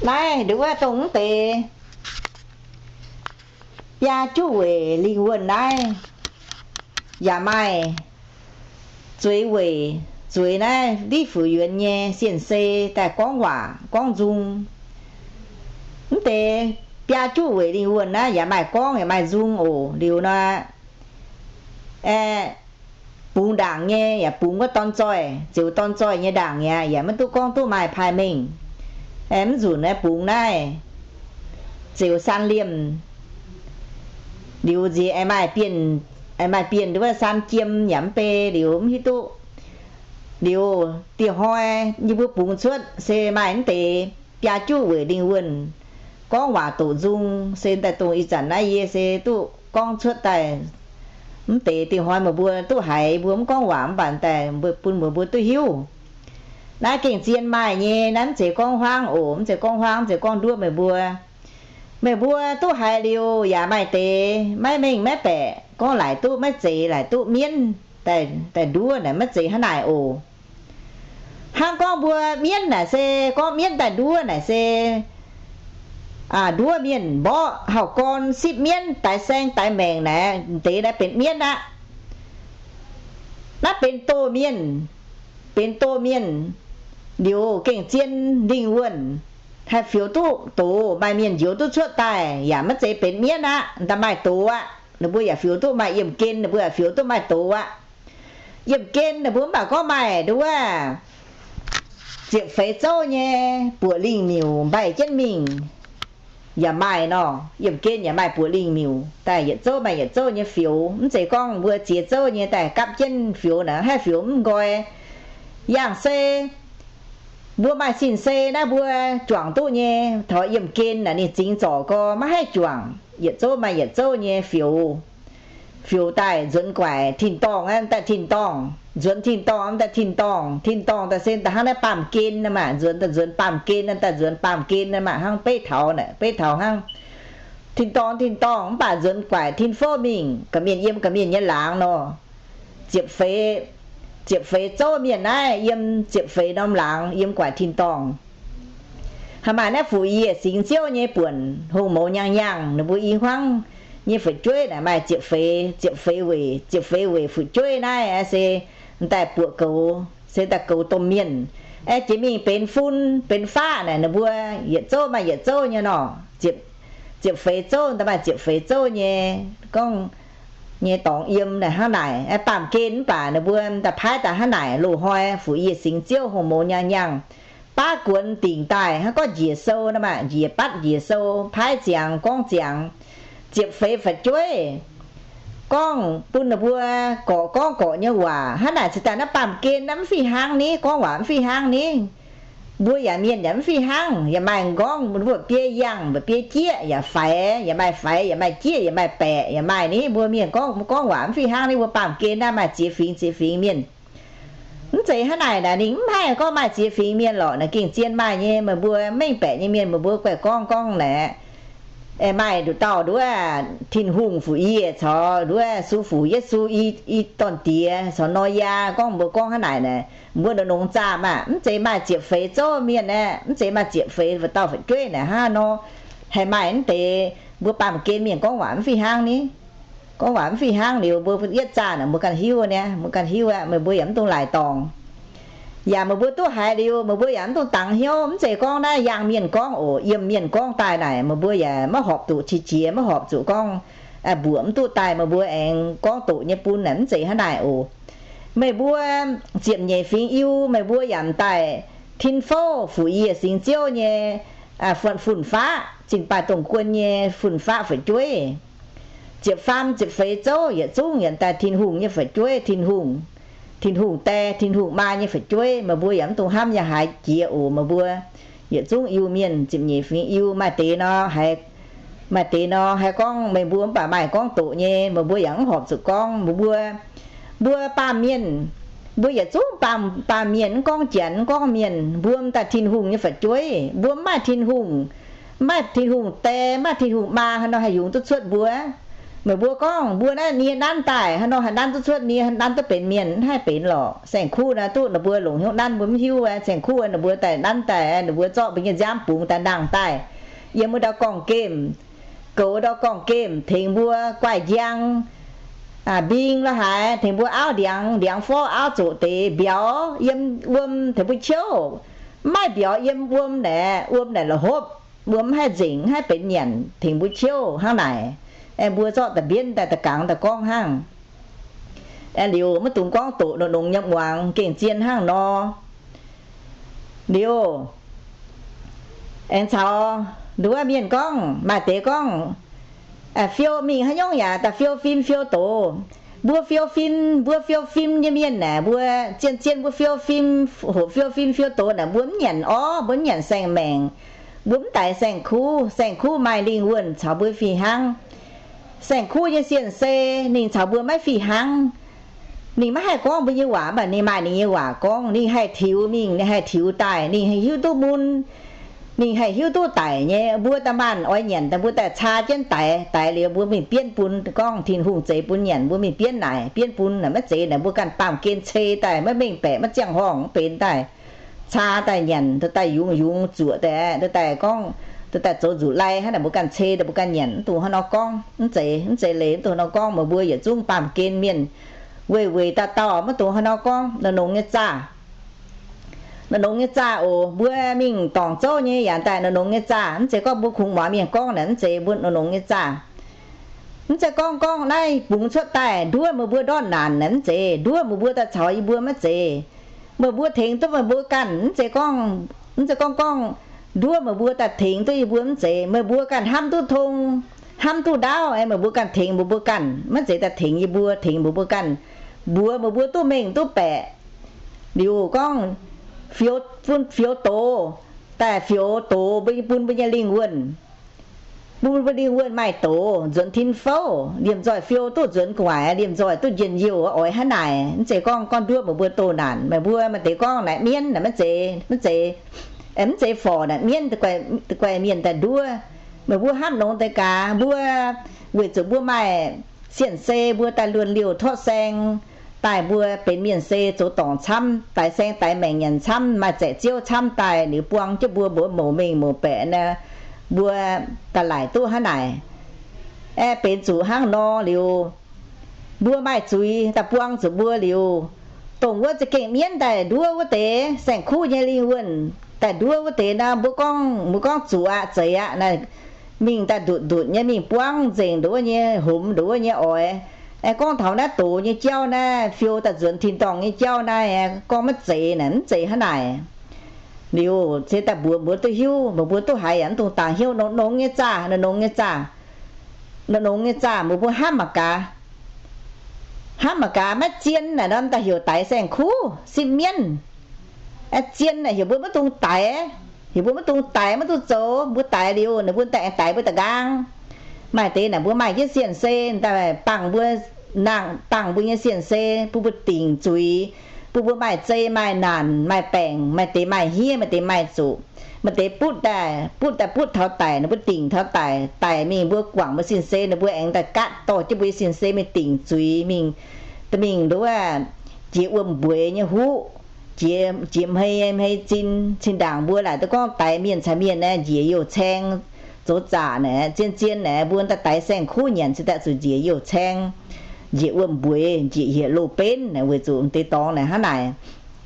Naaiv nduov wuov dongh mv deix biaa juqv weic lingh wuonh naaiv, yaac maaih zueiz weic, zueiz naaiv ndiqv fu'jueiv nyei sienh sei daaih gorngv waac gorngv nzung. Mv deix biaa juqv weic lingh wuonh naaiv yaac maaih gorngv yaac maaih nzung oc. Liuz nor, aeqv, bungx ndaangc nyei yaac bungx wuov dorn zoih, ziouc dorn zoih nyei ndaangc yaac, yaac maiv duqv gorngv duqv maaih paaiv mengh. Aeqv, mv nzunc naaiv bungx naaiv ziouc saan liemh. Liuz nziex aengx maaih bienh, aengx maaih bienh nduov saan jiem yaac mv bei liuz mv hiuv duqv. Liuz dieh hnoi yie mbuo bungx cuotv se maaih mv deix biaa juqv weic lingh wuonh gorngv waac doqc nzung, se daaih dongh ih zanc naaiv yie se duqv gorngv cuotv daaih. Mv deix dieh hnoi meih mbuo duqv haiz mbuo mv gorngv waac mv baac daaih mbuo bun meih mbuo duqv hiuv. Naaiv gengh zien maaih nyei, naaiv mv zeiz gorngv huaangv oc, mv zeiz gorngv huaangv, mv zeiz gorngv nduov meih mbuo. Meih mbuo duqv haiz liuz yaac maaih deix maiv mengh maiv baeqc, gorngv laaic duqv maiv zeiz, laaic duqv mienv daaih nduov naaic maiv zeiz hnangv naaic oc. Hnangv gorngv mbuo mienv naaic se, gorngv mienv daaih nduov naaic se nduov mienh mborqv hauh gorn sipv mienv daix saeng daix maengc naaic, deix naaiv benx mienv aqv. Naaiv benx doz mienh, benx doz mienh liuz gengh zien lingh wuonh, haih fioux duqv doz, maaih mienh njoux duqv cuotv daaih yaac maiv zeiz benx mienv aqv, daaih maaih doz aqv. Ninh mbuo yaac fioux duqv maaih yiemh gen, ninh mbuo yaac fioux duqv maaih doz aqv. Yiemh gen ninh mbuo mv baac gorngv maaih nduov ziepc feix zouv nyei buoqc lingh miuc mbaih jienv mingh yaac maaih nor. Yiemh gen yaac maaih buoqc lingh miuc daaih, yietc zouv maaih yietc zouv nyei fioux. Mv zeiz gorngv mbuo ziex zouv nyei daaih gapv jienv fioux naaic haih fioux mv nqoi. Yangh sei mbuo maaih sin-sei naaiv mbuo juangc duqv nyei, taux yiemh gen naaic ninh zingx zorc gorx maiv haih juangc. Yietc zouv maaih yietc zouv nyei fioux. Fioux daaih nzuonx guaic tin-dorngh daaih tin-dorngh, nzuonx tin-dorngh daaih tin-dorngh, tin-dorngh daaih se daaih hnangv naaiv baamh gen maah, nzuonx daaih nzuonx baamh gen, daaih nzuonx baamh gen maah, hnangv beiv taux naaic, beiv taux hnangv tin-dorngh tin-dorngh mv baac nzuonx guaic tin-fouv mingh, gorqv-mienh yiem gorqv-mienh nyei laangz nor. Ziepc feix, ziepc feix zouv mienh naaiv yiem ziepc feix norm laangz yiem guaic tin-dorngh. Haaix maaih naaiv Fuqc Yie Singx Ziouv nyei buonc hungh mouz nyangh nyangh, ninh mbuo i hmuangv nyei fu'jueiv naaic maaih ziepc feix, ziepc feix weic, ziepc feix weic fu'jueiv naaiv se daaih buoqc goux, se daaih goux domh mienh. Aeqv, jiex mingh benx fun benx faqv naaic, ninh mbuo yietc zouv maaih yietc zouv nyei nor. Ziepc, ziepc feix zouv, daaih maaih ziepc feix zouv nyei, gorngv nyei dorngx yiem naaic hnangv naaic. Aeqv, baamh gen mv baac ninh mbuo daaih paaiv daaih hnangv naaic, loz-hnoi Fuqc Yie Singx Ziouv hungh mouz nyangh nyangh, baav guonx dingc daaih hnangv gorngv njiec sou nor maah, njiec batv njiec sou, paaiv ziangx gorngv ziangx, ziepc feix fu'jueiv gorngv bun ninh mbuo gorqv gorngv gorqv nyei waac. Hnangv naaic cingx daaih naaiv baamh gen naaiv mv fih hnangv ni, gorngv waac mv fih hnangv ni. Mbuo yaac mienh yaac mv fih hnangv, yaac maaih m'nqorngv mbuo mba'biei yangh, mba'biei jieqv yaac faix, yaac maaih faix, yaac maaih jieqv, yaac maaih baeqc, yaac maaih ni. Mbuo mienh gorngv, gorngv waac mv fih hnangv ni, mbuo baamh gen naaiv maaih ziex fingx ziex fingx mienh. Mv zeiz hnangv naaic naaic, ninh mv haih gorngv maaih ziex fingx mienh lorqc. Naaic gengh zien maaih nyei, meih mbuo mengh baeqc nyei mienh meih mbuo guaih gorngv gorngv naaic, maaih nduqc dauh nduov Tin-Hungh Fuqc Yie caux nduov Sou Fuqc Yesu i, i dorn-diex caux Noyaa gorngv, mbuo gorngv hnangv naaic naaic, mbuo nongx zaah maah, mv zeiz maaih ziepc feix zouv mienh aeqv, mv zeiz maaih ziepc feix dauh fu'jueiv naaic hnangv nor. Haih maaih mv deix mbuo baamh gen mienh gorngv waac mv fih hnangv ni. Gorngv waac mv fih hnangv liuz, mbuo yietv zaah naaic mbuo ganh hiuv niaa, mbuo ganh hiuv aqv, meih mbuo yaac mv dungx laaic dorngx. Yaac meih mbuo duqv haiz liuz, meih mbuo yaac mv dungx dangx hnyouv. Mv zeiz gorngv naaiv yaangh mienh gorngv oc, yiem mienh gorngv daaih naaic, meih mbuo yaac maiv horpc zuqc qiex jiez, maiv horpc zuqc gorngv mbuoqc mv duqv daaih meih mbuo aengx gorngv doqc nyei bun naaic, mv zeiz hnangv naaic oc. Meih mbuo ziepc nyeic fingx Iu, meih mbuo yaac m'daaih Tin-Fouv Fuqc Yie Singx Ziouv nyei fun-faqv, zinh baaih dongh guon nyei fun-faqv fu'jueiv. Ziepc faam ziepc feix zouv yietc zungv yaac daaih Tin-Hungh nyei fu'jueiv, Tin-Hungh, Tin-Hungh Die, Tin-Hungh Maa nyei fu'jueiv. Meih mbuo yaac mv dungx hnamv yaac haiz jiex oc. Meih mbuo yietc zungv Iu mienh, ziepc nyeic fingx Iu, maaih deix nor haiz, maaih deix nor haih gorngv meih mbuo mv baac maaih gorngv doqc nyei, meih mbuo yaac mv horpc zuqc gorngv. Meih mbuo, mbuo baamh mienh, mbuo yietc zungv baamh, baamh mienh, mv gorngv Janx, mv gorngv mienh, mbuo m'daaih Tin-Hungh nyei fu'jueiv. Mbuo mv maaih Tin-Hungh, mv maaih Tin-Hungh Die, mv maaih Tin-Hungh Maa, haaix nor haih yungz duqv cuotv mbuo? Meih mbuo gorngv mbuo naaiv nie nanv daaih, haaix nor haih nanv duqv cuotv nie, nanv duqv benx mienh, mv haih benx lorqc. Saeng-kuv naaiv duqv ninh mbuo longc hnyouv nanv, mbuo mv hiuv. Saeng-kuv ninh mbuo daaih nanv daaih, ninh mbuo zorqv mbuo nyei nziaamv bungx daaih nangh daaih, yiem wuov ndau gorngv gemh, goux ndau gorngv gemh, tengx mbuo guaih njang, mbing la'haaix, tengx mbuo auv ndiangx, ndiangx forv auv zoqc deix, mbiauz yiem wuom tengx mbuo ciouv. Mv maaih mbiauz yiem wuom naaic, wuom naaic la'hopv, wuom mv haih nzengc, mv haih benx nyanc, tengx mbuo ciouv hnangv naaic. Aengx mbuo zorqv da'mbienv daaih da'gangx daaih gorngv hnangv. Aengx liuz maiv dungx gorngv doqc nongx nyei muangx, gengh zien hnangv nor. Liuz aengx caux nduov mienh gorngv, maaih deix gorngv, fiou mingh haaix nyungc yaac daaih fiou fim fiou doz. Mbuo fiou fim, mbuo fiou fim nyei mienh naaic, mbuo zien-zien mbuo fiou fim, hoqc fiou fim fiou doz naaic, mbuo mv nyanc orv, mbuo mv nyanc saeng-maengc, mbuo mv daix saeng-kuv. Saeng-kuv maaih lingh wuonh caux mbuo fih hnangv. Saeng-kuv nyei sienh se ninh caux mbuo maiv fih hnangv. Ninh maiv haih gorngv mbuo nyei waac, mv baac ninh maaih ninh nyei waac gorngv. Ninh haih tiux mingh, ninh haih tiux daaih, ninh haih hiuv duqv mun, ninh haih hiuv duqv daic nyei. Mbuo daaih maanh oix nyanc daaih, mbuo daaih caa jienv daix. Daix liuz mbuo mingh bienv bun, gorngv Tin-Hungh zeix bun nyanc, mbuo mingh bienv naaic, bienv bun naaic. Maiv zeiz naaic mbuo ganh baamh gen cei daaih, maiv mengh baeqc, maiv ziangh horngh, mv benx daaih caa daaih nyanc, daaih yungz yungz zuoqc daaih, daaih gorngv, daaih zoux nzuqc lai hnangv naaic, mbuo ganh cei daaih mbuo ganh nyanc. Mv dungx hnangv nor gorngv. Mv zeiz, mv zeiz leiz, mv dungx hnangv nor gorngv. Meih mbuo yietc zungv baamh gen mienh, weic weic dauh dauh maiv dungx hnangv nor gorngv. Nongx nyei zaah, nongx nyei zaah oc. Mbuo mingh dorngc zouv nyei yaac daaih nongx nyei zaah. Mv zeiz gorngv mbuo kungx muangx mienh gorngv naaic, mv zeiz, mbuo nongx nyei zaah. Mv zeiz gorngv, gorngv naaiv bungx cuotv daaih nduov meih mbuo ndortv naanc naaic, mv zeiz. Nduov meih mbuo daaih caux yie mbuo maiv zeiz. Meih mbuo tengx duqv meih mbuo ganh, mv zeiz gorngv, mv zeiz gorngv, gorngv nduov meih mbuo daaih tengx duqv yie mbuo mv zeiz. Meih mbuo ganh hnamv duqv tong, hnamv duqv ndaauv, meih mbuo ganh tengx meih mbuo ganh, maiv zeiz daaih tengx yie mbuo, tengx meih mbuo ganh. Mbuox meih mbuo duqv mengh duqv baeqc. Liuz gorngv fioux, fioux doz, daaih fioux doz mbuo bun mbuo nyei lingh wuonh. Bun mbuo lingh wuonh maaih doz nzuonx tin-fouv, liemh nzoih fiou duqv nzuonx gu'nguaaic, liemh nzoih duqv njien-youh, oix hnangv naaic. Mv zeiz gorngv, gorngv nduov meih mbuo doh naanc. Meih mbuo maaih deix gorngv naaic mienv naaic maiv zeiz, maiv zeiz, mv zeiz forc naaic mienv, guai mienh daaih nduov. Meih mbuo hnamv nongx deix gaax, mbuo weic zuqc mbuo maaih sienh se, mbuo daaih luonx liouh torqv saeng, daaih mbuo benx mienh se zoux dorngc camv, daix saeng daix maengc nyanc camv, maaih zaeqc ziouv camv daaih, liuz buang jienv mbuo mbuox mouc mengh mouc baeqc naaic, mbuo daaih laaic duqv hnangv naaic. Aeqv, benx zuqc hnangv nor liuz, mbuo maaih zuiz daaih buang zuqc mbuo liuz, dongh wuov za'gengh mienv daaih nduov wuov deix saeng-kuv nyei lingh wuonh, daaih nduov wuov deix nor, mbuo gorngv, mbuo gorngv zuqc aqv, zeiz aqv naaic, mingh daaih ndutc ndutc nyei, mingh buangv nzengc nduov nyei, homx nduov nyei oix. Aeqv, gorngv taux naaiv doz nyei jauv naaiv, fiou daaih nzuonx tin-dorngh nyei jauv naaiv, gorngv maiv zeiz naaic, mv zeiz hnangv naaic. Liuz se daaih mbuox mbuo duqv hiuv, mbuox mbuo duqv haiz yaac mv dungx dangx hnyouv. Nongx nyei zaah, nongx nyei zaah, nongx nyei zaah, mbuox mbuo hnamv mangc gaax. Hnamv mangc gaax, maiv zien naaic norm daaih heuc daix saeng-kuv, sipv mienv. Zien naaic heuc mbuo maiv dungx daix, heuc mbuo maiv dungx daix, maiv dungx zoux. Mbuo daix liuz, ninh mbuo daaih aengx daix mbuo da'nqaang. Maaih deix naaic mbuo maaih jienv sienh se daaih bangc mbuo, nangh bangc mbuo nyei sienh se, bun mbuo dingc zuiz, bun mbuo maaih zei maaih naanc maaih baengc, maaih deix maaih hniev, maaih deix maaih zuqc, maaih deix butv daaih, butv daaih butv taux daic, ninh mbuo dingc taux daic, daic mingh mbuo guangc mbuo sienh se, ninh mbuo aengx daaih gaatv dorh jienv mbuo nyei sienh se mingh dingc zuiz mingh, mingh nduov jiex wuom mbueix nyei huv, jiex, jiex hmei, hmei zin. Zinh ndaangc mbuo laaic duqv gorngv daix mienh caux mienh naaiv njiec youh caeng, zoux zaqc naaic, zien-zien naaic, mbuo daaih daix saeng-kuv nyanc se daaih zuqc njiec youh caeng, njiec wuom mbueix, njiec hieh loz-benv naaic, weic zuqc deix dorngx naaic hnangv naaic.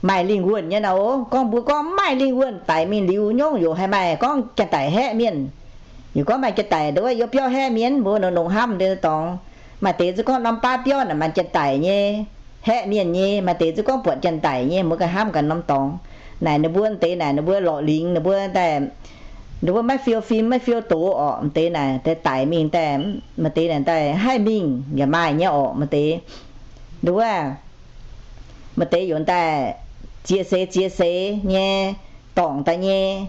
Maaih lingh wuonh nyei nor, gorngv mbuo gorngv mv maaih lingh wuonh, daix mingh liuz nyungc yaac haih maaih gorngv janx-daic haeqv mienh. Yaac gorngv maaih janx-daic nduov yiem biauv haeqv mienh, mbuo nongx nongx hnamv deix dorngx. Maaih deix zungv gorngv norm baav biauv naaic maaih janx-daic nyei, haeqv mienh nyei. Maaih deix zungv gorngv buatc janx-daic nyei, mbuo ganh hnamv ganh norm dorngx. Naaic ninh mbuo deix naaic ninh mbuo lorqc lingx, ninh mbuo daaih, ninh mbuo maiv fiou fim maiv fiou doz orqc. M'deix naaic daaih daic mingh daaih, maaih deix naaic daaih haih mingh yaac maaih nyei orqc. Maaih deix nduov, maaih deix yaac daaih ziex seix ziex seix nyei dorngc daaih nyei.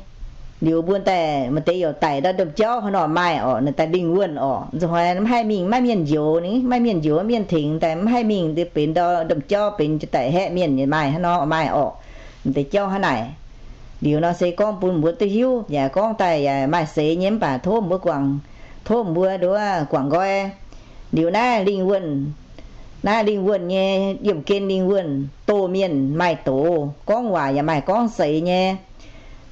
Liuz mbuo daaih maaih deix yaac daic ndau domh jauv hnangv nor maaih orqc, naaic daaih lingh wuonh orqc. Nzunc hnoi mv haih mingh, maiv mienh njoux ninh, maiv mienh njoux, maiv mienh tengx daaih mv haih mingh, deix benx ndau domh jauv benx janx-daic haeqv mienh nyei maaih hnangv nor maaih orqc. M'deix jauv hnangv naaic. Liuz nor se gorngv bun mbuo duqv hiuv, yaac gorngv daaih yaac maaih seix nyei mv baac tov mbuo guangc, tov mbuo nduov guangc nqoi. Liuz naaiv lingh wuonh, naaiv lingh wuonh nyei, yiemh gen lingh wuonh, doh mienh maaih doz, gorngv waac yaac maaih gorngv seix nyei.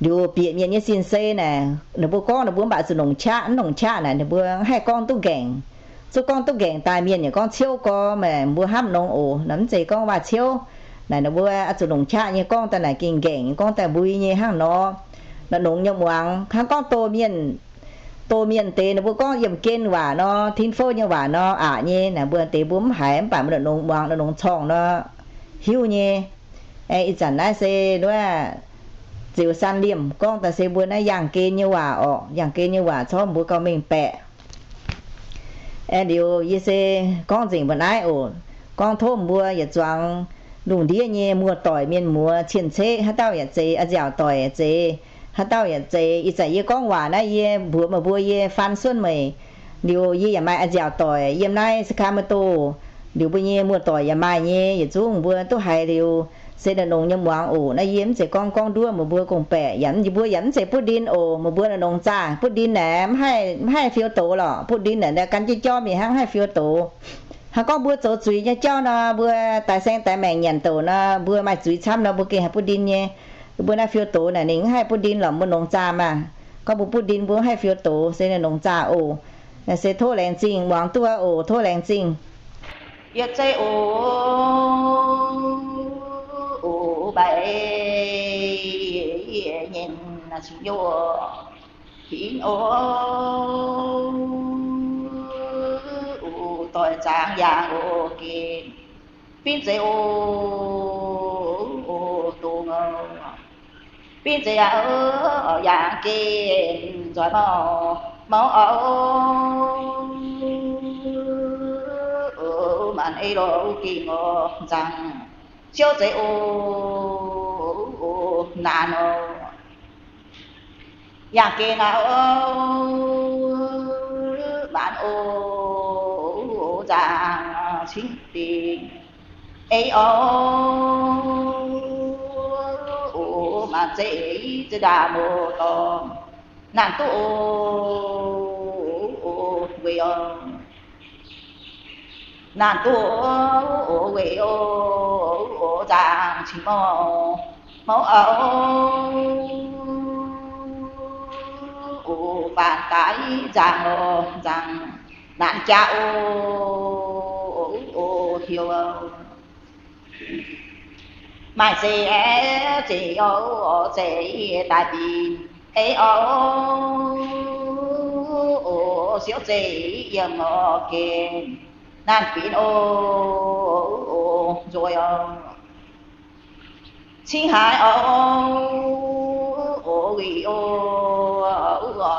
Liuz bieqc mienh nyei sin-sei naaic, ninh mbuo gorngv ninh mbuo mv baac zuqc longc qaqv, mv longc qaqv naaic ninh mbuo mv haih gorngv duqv nqaengc. Zuqc gorngv duqv nqaengc daaih mienh yaac gorngv ciouv gorn, meih mbuo hnamv nongx oc, naaiv mv zeiz gorngv waac-ciouv. Naaic ninh mbuo zuqc longc qaqv nyei gorngv daaih naaic gengh nqaengc, gorngv daaih mbui nyei hnangv nor. Naaic longx nyei muangx hnangv gorngv doh mienh, doh mienh deix ninh mbuo gorngv yiemh gen waac nor, tin fouv nyei waac nor aqc nyei. Naaic mbuo deix mbuo mv haiz mv baac mbuo naaic longx muangx, naaic longx corngh nor hiuv nyei. Ih zanc naaiv se wuov ziux san liemh gorngv daaih se mbuo naaiv yaangh gen nyei waac orqc, yaangh gen nyei waac corc mbuo gauh mengh baeqc. Aeqv, liuz yie se gorngv nzengc mbuo naaiv oc. Gorngv tov mbuo yietc zuangx lungh ndiev nyei muoz-doic mienh muoz cien-ceqv, haaix dauh yaac zeiz, a'nziaauc doic yaac zeiz, haaix dauh yaac zeiz. Ih zanc yie gorngv waac naaiv yie mbuox meih mbuo yie faan suonv meih. Liuz yie yaac maaih a'nziaauc doic yiem naaiv Sacramento. Liuz mbuo nyei muoz-doic yaac maaih nyei, yietc zungv mbuo duqv haiz liuz se naaic longx nyei muangx oc. Naaiv yie mv zeiz gorngv gorngv nduov meih mbuo gorngv-baeqc, yaac mbuo yaac mv zeiz butv ndin oc. Meih mbuo naaic longx zaah butv ndin naaic mv haih, mv haih fiou doz lorqc. Butv ndin naaic gan jienv jauv mingh hnangv haih fiou doz. Hnangv gorngv mbuo zoux zuiz nyei jauv nor, mbuo daix saeng daix maengc nyanc douc nor, mbuo maaih zuiz camv nor, mbuo gengh haih butv ndin nyei. Mbuo naaiv fiou doz naaic ninh mv haih butv ndin lorqc, mbuo longx zaah maah. Gorngv mbuo butv ndin mbuo mv haih fiou doz se naaic longx zaah oc. Se tov laengz zingh muangx duqv oc, tov laengz zingh. Yie zeiz oc, oc, mbaix nyei cing-nyouv hinc oc, oc, doix zaangc yangh oc geh, fin zeiz oc, oc, dongh oc, fin zeiz yangh, yangh geh nzoih mouh, mouh oc, maanc ei lorz geh ngorc nzangc, siouv zeiz oc, naanc oc. Yangh geh naaic oc, maanc oc, nzangc cingv dingc ei oc, maanc zeiv ziex ndaamv oc dorngx, naanc duqv oc, weic oc. Naanc duqv oc, weic oc, nzangc cingv mouh, mouh oc, faanx daaih nzangc oc, nzangc naanc jaax oc, heuc oc. Maaih zeiz aeqv, zeiz oc, zeiz daaih binc ei oc, siouv zeiz yiem oc geh, naanc binc oc, nzoih oc, cingv haaix oc, weic oc,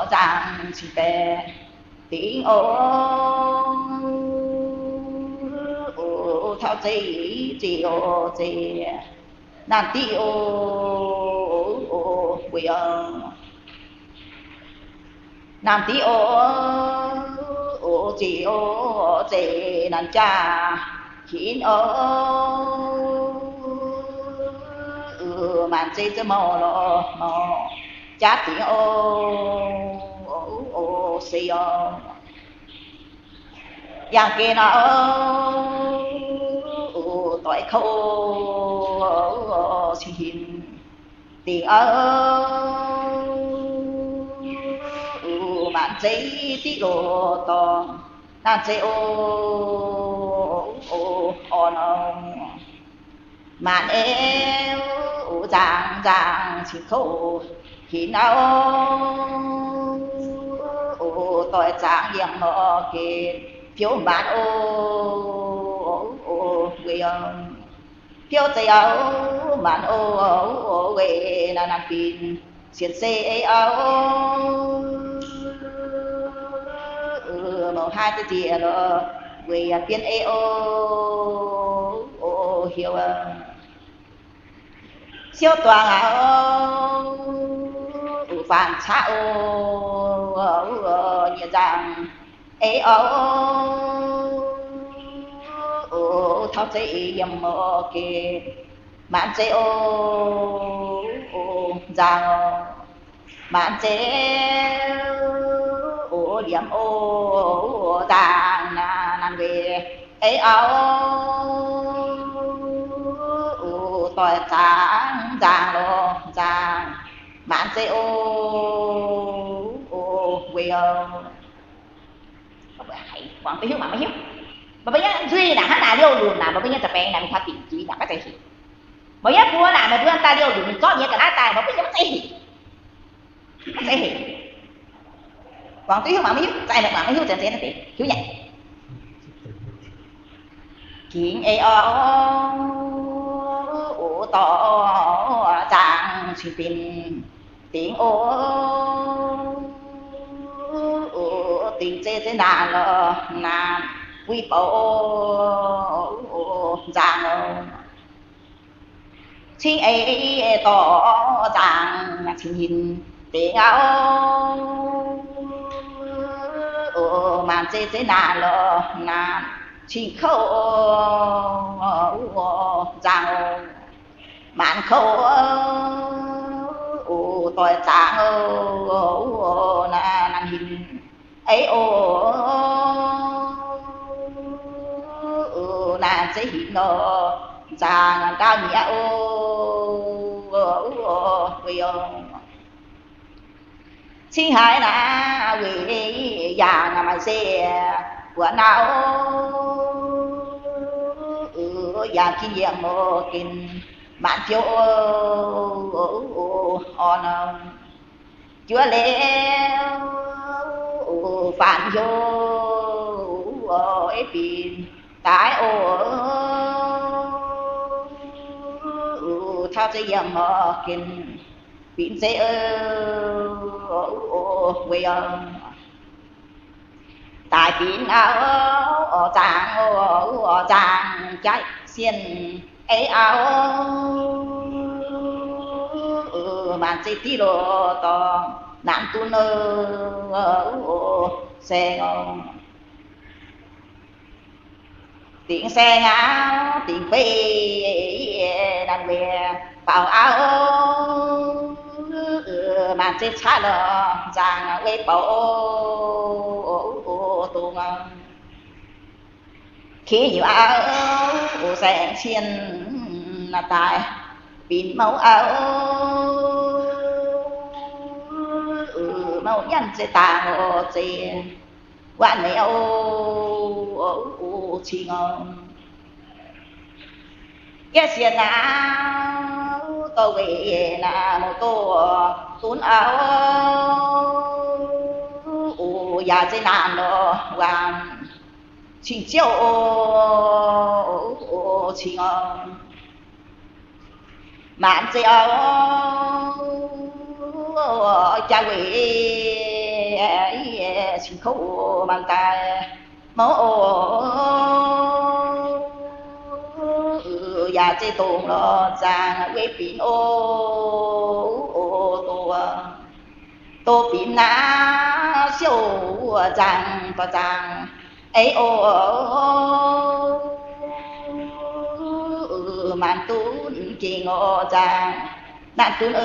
nzangc cingv baeqc dingc oc, taux zeiv, zeiv oc, zeiv naanc diqv oc, weic oc, naanc diqv oc, zeiv oc, zeiv naanc jaax hinc oc, maanc zeiv ziex mouh lorz mouh jaax dingc oc, seix oc. Yangh geh naaic oc, doix kouv cingv hinc dingc oc, maanc zeiv diqv loz dorngx, naanc zeiv oc, orn oc, maanc ei oc, nzangc nzangc cingv kouv hinc oc, doix zaangc yiem oc geh, fiouv maanc oc, weic oc, fiouv zeiz oc, maanc oc, weic naanc naanc binc sienx se ei oc, mouz haaix deix diex lorz weic yaac bienh ei oc, heuc siouv duangc aqv oc, faanx caqv oc, nyiec nzangc ei oc, taux zeiv yiem oc geh, maanc zeiv oc, nzangc oc, maanc zeiv oc, liemh oc, nzangc naanc Ei auv, o, doix zaangc nzaangc lorz nzaangc, maanc zeiv o, o, weic o. Mbuo nyei nzuih naaic hnangv naaic liouh lunc naaic, mbuo nyei za'baengx naaic mingh taux dingc zuiz naaic maiv zeiz hinc. Mbuo nyei buo naaic meih mbuo daaih liouh lunc mingh zorqv nyei ga'naaiv daaih, mbuo nyei maiv zeiz hinc. Maiv zeiz hinc. Guangc duqv hiuv mangc maiv hiuv, za'gengh mangc maiv hiuv, zenx zenx deix hiuv nyei. Gingx ei o, o, dorh zaangc cingx binc dingc o, o, dingc zeiv zeiv naanc lorz naanc, wuiv bouc o, nzaangc o. Cingx ei dorh zaangc cingx hinc dingc auv, o, maanc zeiv zeiv naanc lorz naanc, cingx kouv o, nzaangc o, maanc kouv o, doix zaangc o, naanc hinc ei o, naanc zeiv hinc lorz nzaangc ndaauv nyieqv o, weic o. Cingx haiz naaiv weic yangh maaih se buoz naauv, yangh ginv yiemh o, ginh maanc biouv o, orn o. Juov leiz o, faanx hnyouv o, ei binc daaih o, tauv zeiv yiem o, ginh binc zeiv o, weic o. Daaih binc auv zaangc o, zaangc jaaix sienh ei auv, maanc zeiv div loz dorngx nanv dunv o, saeng o. Dingc saeng auv dingc gueiv nanv weic baaux auv, maanc zeiv caaiv lorz nzaangc weic baaux o, dongh keix nyuoz auv, saeng cien daaih binc mouv auv, mouv nyanv zeiv dangh o, zeiv waanc meix o, cing o. Yie sienx auv dorh weic naaiv mouc doz dunv auv, yaac zeiv naanc lorz waanc cing-ziouv o, cing o. Maanc zeiv auv jaa weic cing kouv maanc daaih mouv o, yaac zeiv dongh lorz nzaangc weic binc o, doz, doz binc naaiv siouc nzaangc dorh nzaangc ei o, maanc dunv gengh o nzaangc, naanc dunv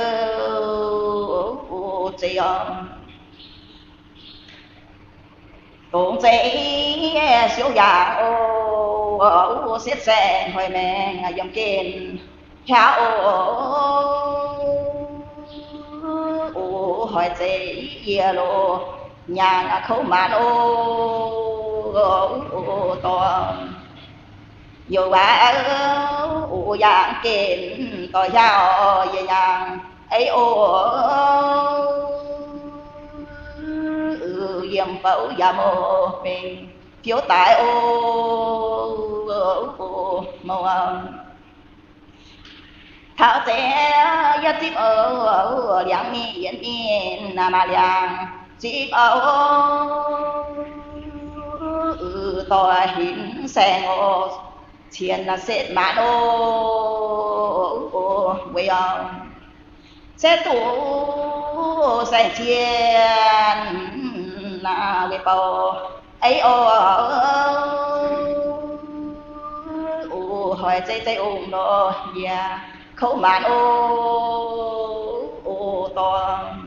o, zeiz o. Dongh zeiv siouv yaac o, setv saeng hoic maengx yiem gen hiaauv o, hoic zeiv yie loz nyaangc kouv maanc o, dorngx youc waac o, yangh gen dorh hiaauv yie nyaangc ei o, yiem bouv yaac mouc mengh biouv daaih o, mouc. Taux zeiz yie zipv o, liangx mingh yietc ninh maaih liangx zipv o, doix hinc saeng o, cien setv maanc o, weic o. Setv duqv saeng cien weic bouc ei o, hoic zeiv zeiv ong nor yie kouv maanc o, dorngx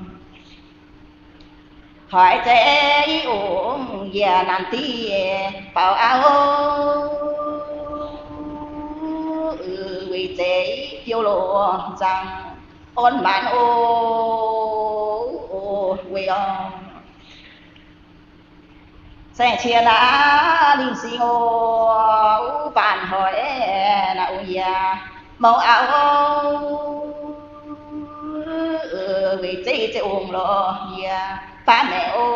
Hoic zeiz ong yie naanc div faaux auv, weic zeiz biouv loz nzangc orn maanc o, weic orn saeng-cie naaiv lingh sing o, faanh hoic naaiv ong yie mouz auv, weic zeiv zeiv ong lorz yie faanv maengc o,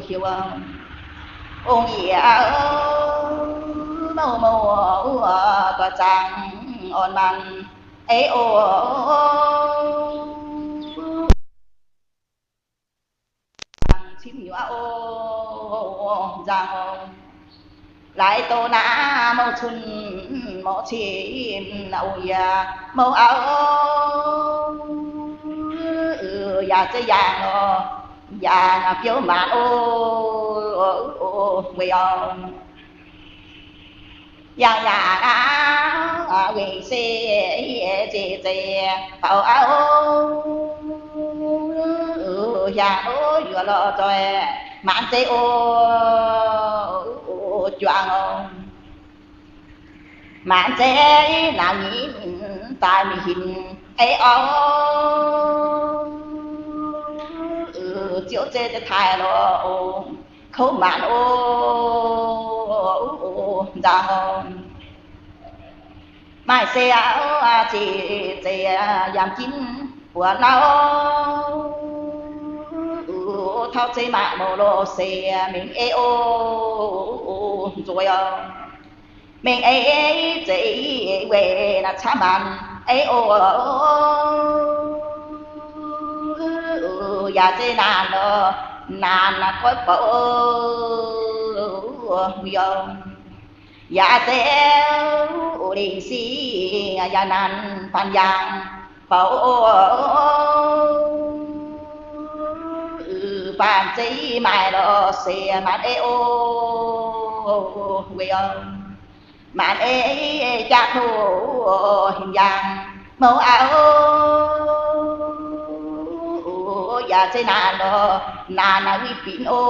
heuc ong yie mouz mouz, doix zaangc orn maanc ei o, cimv nyuoz o, nzangc laaix douz naaiv mouc cun mouc cimv, ong yie mouz auv, yaac zeiv yaangh lorz, yaangh biouv maanc o, weic orn yangh yaac aav weic se zeiz zeiz faaux auv, hiaangx o yuoqc lorh doic maanc zeiv o, juangc o, maanc zeiv naaic nyinh daaih mingh hinc ei o, ziouv zeiv zeiv taaih lorz o, kouv maanc o, nzangc o. Maaih se auv zic zeiz yangh ginv buoz nauv, tauv zeiv maaih mouc loz seix mingh ei o, nzueic o. Mingh ei zeiz weic naaiv camv maanc ei o, yaac zeiv naanc lorz naanc goiv bouc o, yaac zeiv lingh sing yaac naanc faanh yangh bouc o, faanh zeiv maaih lorz seix maanc ei o, weic maanc ei jaav hlo hinc yaangh mouz auv, yaac zeiv naanc lorz naanc wuic binc o,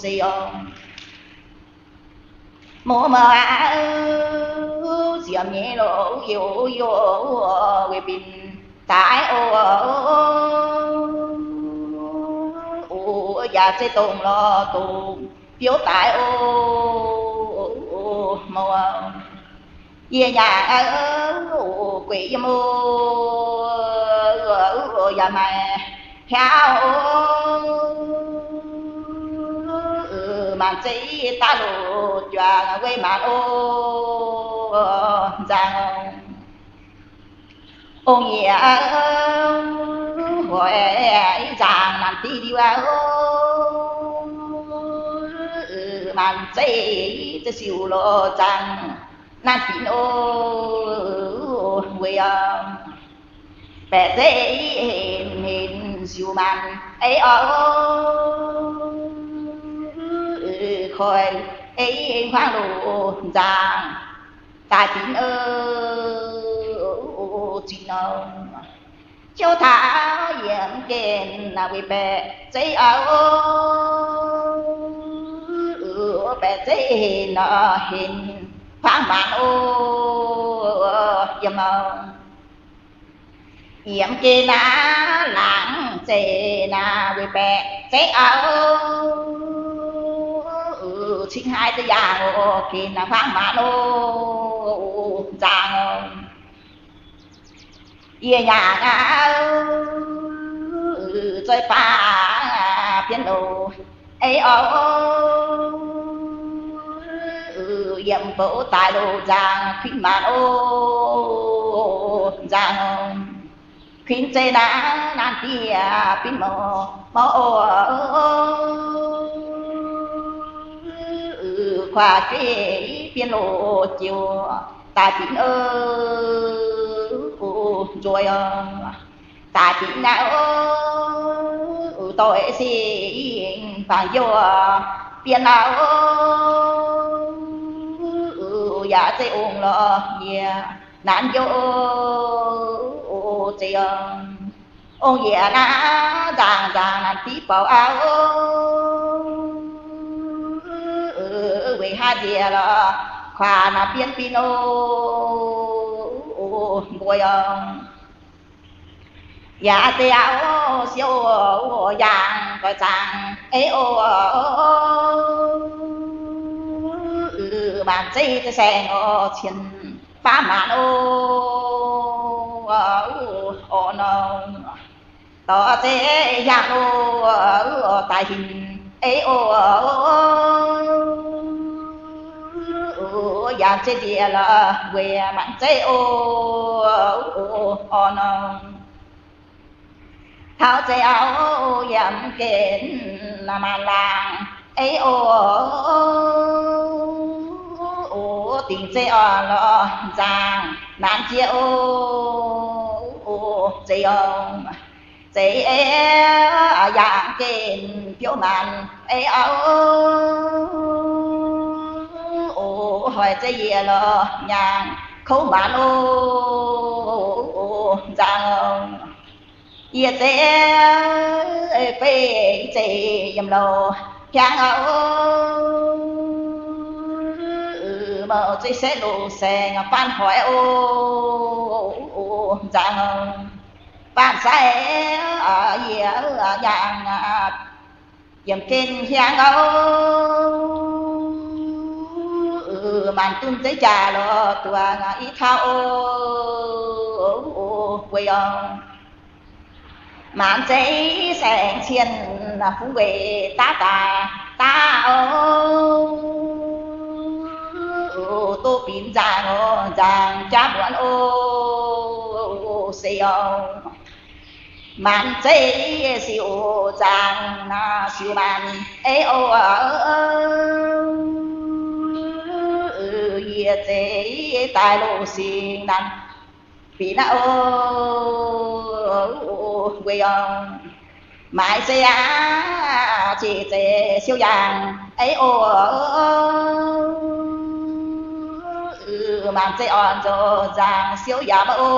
se o. Mouz mouz aav, ziemx nyei loz youc youc weic binc daaih o, yaac zeiv dongh lorz dongh biouv daaih o, mouz. Yie nyaah gueic yiem o, yaac maaih hiaauv o, maanc zeiv daav loz juangc weic maanc o, nzangc o. Ong-yie hoic nzangc naanc div liuz, maanc zeiv ziouc siouc loz nzangc naanc binc o, weic baeqc zeiv henv henv siouc maanc ei o, koi ei hmuangv loz nzangc daaih binc o, zinx o. Jouv taux yiemc gen weic baeqc zeiv o, baeqc zeiv henv nor henv hmuangv maanc o, yiem o. Yiemc gen aav, laangz zeiv naaiv weic baeqc zeiv o, cingx haiz da'yaangh o, gen hmuangv maanc o, nzangc o. Yie nyaah aav, zoih baac bienx loz ei o, yiemc bouc daaih loz nzangc kuinx maanc o, nzangc o. Kuinx zeiv naaiv naanc div binc mouz mouz o, kuaaiv bienx loz joux daaih binc o, nzueic o. Daaih binc naaiv o, doix singx fangx youh bienx lauh o, yaac zeiv ong lorz yie naanc youh o, zeiz o. Ong-yie naaiv nzaangc nzaangc naaic div bouc auv, weic haaix nziex lorqc kuaax naaic bienv bin o, mbuo yaac deix auv siou o, yangh doix zaangc ei o, maanc zeiv saeng o, cien baav maanc o, orv nor, dorh zeiv hiaang o, daaih hinc ei o, yaac zeiv nziex lorqc weic maanc zeiv o, orv nor. Taux zeiz auv yiem gen maanc laangz ei o, dingc zeiv orn lorz nzaangc naanc jiex o, zeiz orn, zeiz ei yangh gen biouv maanc ei auv, hoic zeiv yie lorz nyaangc kouv maanc o, nzaangc yie zeiv fei zeiz yiem louh hiaang auv, mouc zeiv setv loz-saeng faanv hoic o, nzaangc faanv sai yie nyaangc yiem gen hiaang auv, maanc dunh zeiv jaax lorz duangc i tauv o, weic orv maanc zeiv saeng cien fungx weic daav daaih daav o, doqv binc nzaangc o, nzaangc jaav muonz o, se orv maanc zeiv siou nzaangc siou maanc ei o, yie zeiv daaih loz-singx naanc binc aqv o, weic orv maaiz zeiv aqv, zic zeiv siou yangh ei o, maanc zeiv orn nzox nzaangc siou yaac maiv o,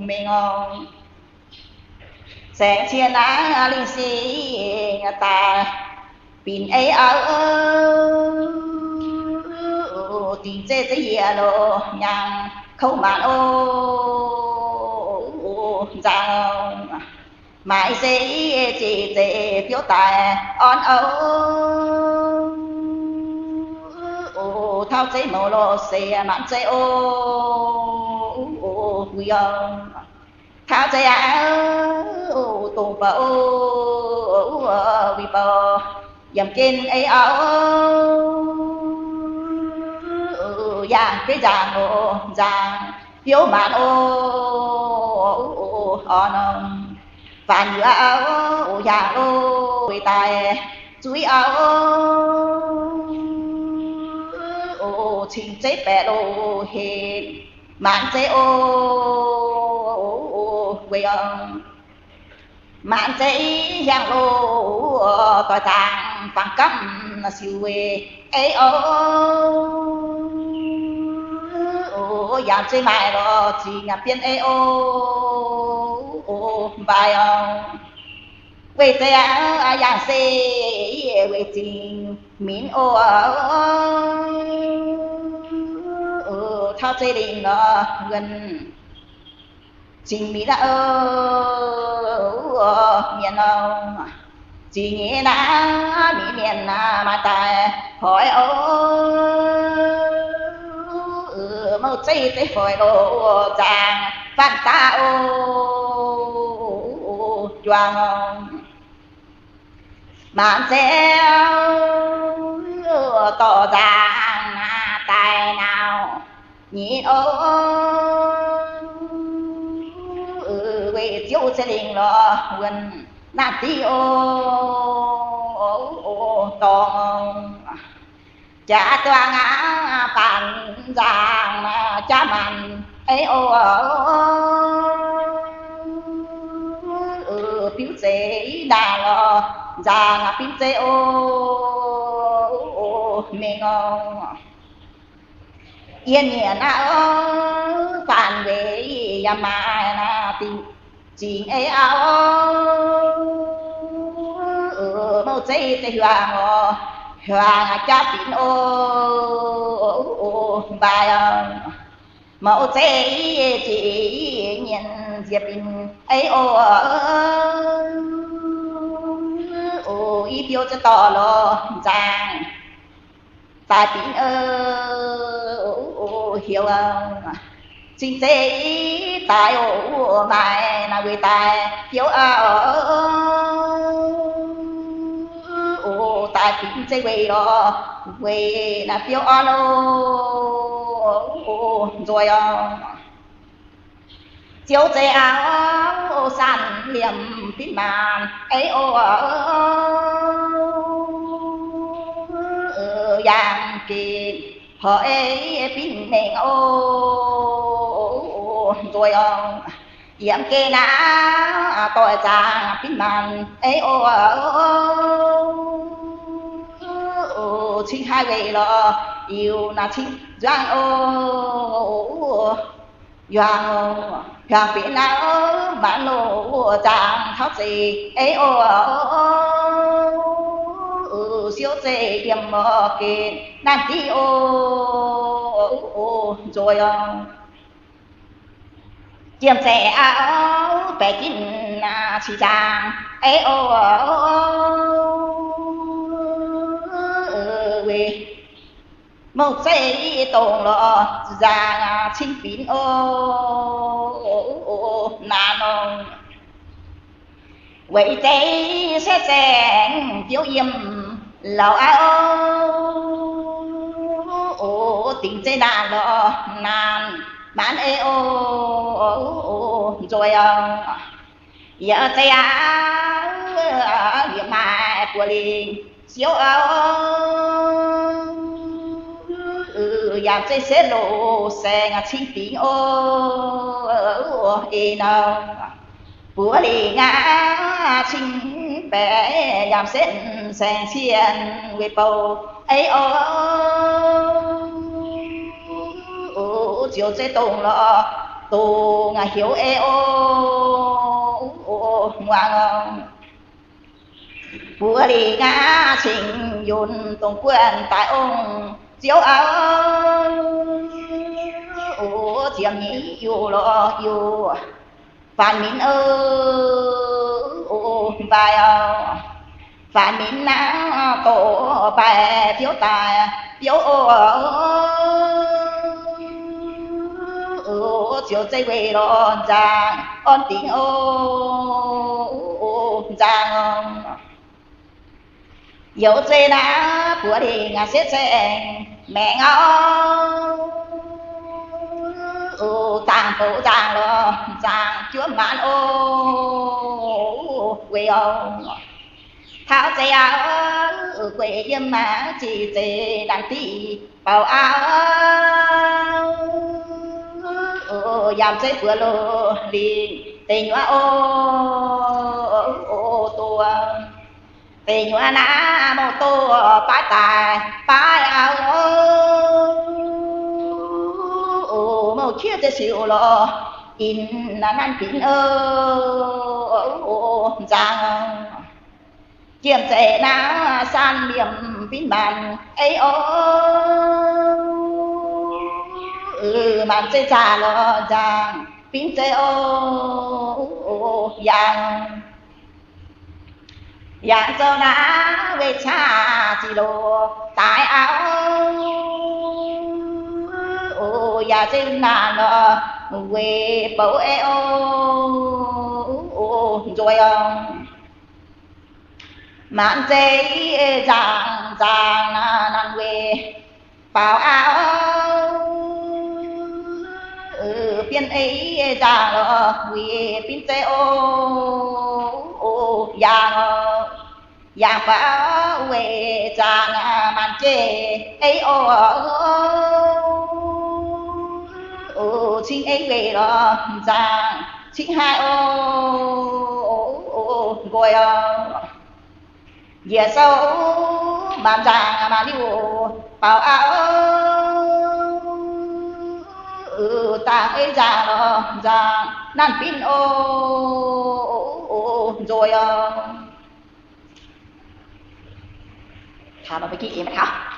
mengh orv saeng cien naaiv lingh sing daaih binc ei auv, dingc zeiv zeiv yie loz nyaangc kouv maanc o, nzaangc maaiz zeiv zic zeiv biouv daaih orn auv, tauv zeiv mouz loz-seix maanc zeiv o, wuic orv tauv zeiv aqv, dongh bouc wuic bouc yiem gen ei auv, yangh bieiv nzaangc loz nzaangc biouv maanc o, orv norm faanx yuoz auv, yangh loz weic daaih zuiv auv, cingx zeiv baeqc loz henc maanc zeiv o, weic orv maanc zeiv hiaang loz doix zaangc fangx gamv siou weic ei o, yangh zeiv maaih lorz zingx bienv ei o, mbaaix orv weic zeiv yangh se weic zingx minv o, tauv zeiv lingh lorz wuonh zingx minv aqv, mienh nor, zingx nyei naaiv minv mienh naaiv maaih daaih hoic o, mouh zeiv zeiv hoic loz nzaangc faanv daav o, juangc maanc zeiv dorh nzaangc naaiv daaih nauc nyei o, weic Ziouv Singx Lingh lorz wuonh naaiv div o, dorngx jaax duangh aqv, baanc nzaangc jaav maanc ei o, biuv zeiv naaic lorz nzaangc biuv zeiv o, mengh o. Yie nyieqc naaiv o, faanx weic yaac maaih naaiv dingc Zingh ei auv, mouv zeiv deix hiuang oc, hiuang jaav binv oc, mbaih oc. Mouv zeiv jiex nyienz nziex binc ei oc, i biouv za'dorh lorz nzangc daaih binc heuc, cing zeiv daaih oc, maaih naaiv weic daaih biouv auv, daaih binc zeiv weic lorz, weic naaiv biouv orn oc, nzoih oc. Ziouv zeiv auv, sanv liemh binc maanc ei oc, yangh gec horc ei binc mengh oc, nzoih oc. Yiem geh naaiv doic zaangc binc maanc ei oc, cingv haih weic lorz, iu naaiv cingv nzuangv oc. Yuangx, yuangx benx naaiv maanc loz zaangc taux zeiv ei oc, siouv zeiv yiem oc geh naaiv div oc, nzoih oc. Jiem zeiv auv baeqc ginv naaiv cingv zaangc ei oc, weic mouv zeiv dongh lorz nzangc cingv binc oc, naanc oc. Weic deix se zaengc biouv yiem lauz auv, dingc zeiv naanc lorz naanc maanc ei oc, nzoih oc. Yie zeiv aav, yie maaih buoz lingh siouv auv, yaac zeiv setv loz saeng cing dingc oc, ei nor. Buoz lingh aav, cing baeqc yaac setv saeng cien weic bouh ei oc, ziouc zeiv dongh lorz dongh heuc ei oc, muangx oc. Buoz lingh aav, cing yunh dongh guanh daaih ong ziouv auv, ziemx nyeic yuh lorz yuh faanx minv oc, mbaih oc. Faanx minv naaiv doqc baaih biouv daaih biouv oc, ziouc zeiv weic lorz nzangc orn dingc oc, nzangc oc. Youz zeiv naaiv buoz lingh aav, setv saeng maengc auv, dangh bouc nzangc lorz nzangc juov maanc oc, weic oc. Taux zeiz auv, gueic yiem maac ziqc zeiz naanc diqc bauc auv, yaac zeiv buoz loz lingh deic nyuoz oc, doz. Deic nyuoz naaiv mouc doz baaix daic baaix auv, mouc qiex zeiv siouc lorz in naaiv nanv binc oc, nzangc. Jiem zeiv naaiv sanv liemh binc maanc ei oc, maanc zeiv zaah lorz nzangc binc zeiv oc, yangh. Yangh zoux naaiv weic caqv zic loz daaih auv, yaac zeiv naanc lorz weic bouc ei oc, nzoih oc. Maanc zeiv nzangc nzangc naanc weic bauc auv, bienv ei nzangc lorz weic binc zeiv oc, yangh oc. Yangh baac weic nzangc maanc zeiv ei oc, cingv ei weic lorz nzangc cingv haih oc, nqoi oc. Njiec sou maanc nzangc maanc liuh bauc auv, dangh ei nzangc lorz nzangc Naanh binv o, nzoih o. Taux mv baac gih eix maiv taux.